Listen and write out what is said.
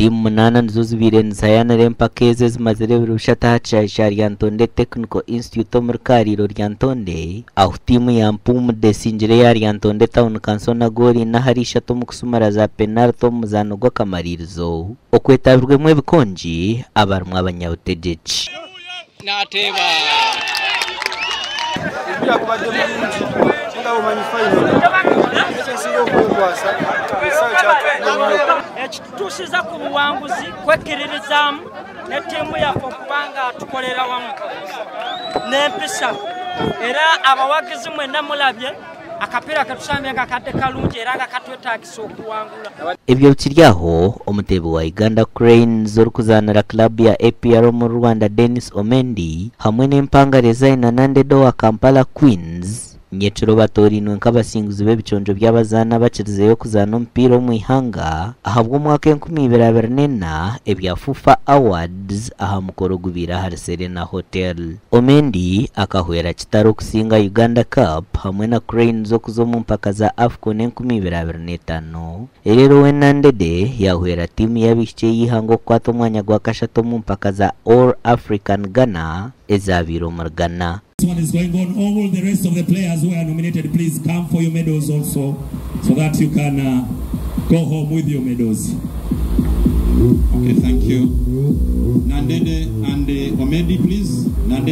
Tiimu munaana nizo zibaire nizihayanira empaka ezi ezimazire ebiro bishatu aha kishaayi kya Lyantonde Technical Institute omuri Kaariiro Lyantonde ahu tiimu ya Mpumudde esingire eya Lyantonde Town Council na goolo ina ahari ishatu omu kusumura za penariti omu muzaano gw'akamaririzo okwetabirwemu ebikongi abarimu abanyabutegyeki. Naateeba. Omupiira gubadde murungi ninga omanyi fayino ekyensinga okwekwasa ekisaawe kyatukubye nnyo. Ekitutuusiza ku buwanguzi kwekiririzaamu ne tiimu yaffe okuba nga tukolera wamu n'empisa era abawagizi mwena mulabye akapiira ketusambye nga kadde kalungi era nga katwetagisa okuwangula. Ebyo bikiri aho, omuteebi wa Uganda Cranes orikuzaanira club ya APR omuri Rwanda Denis Omendi hamwe n'empangare Zaina Nandede owa Kampala Queens nyekiro batoorainwe nk'abasinguzi b'ebiconco by'abazaani abakirizeyo kuzaana omupiira omu ihanga ahabw'omwaka 2024 ebya FUFA Awards aha mukoro ogubaire ahari Serena Hotel. Omendi akahwera Kitara okusinga Uganda Cup hamwe na Cranes okuza omu mpaka za AFCON 2025, reero we Nandede yaahwera tiimu y'abaishiki ey'eihanga okukwata omwanya gwa kashatu omu mpaka za All African Ghana ezaabaire omuri Ghana. This one is going on. All the rest of the players who are nominated, please come for your medals also so that you can go home with your medals. Okay, thank you. Nandede and Omendi, please. Nandede.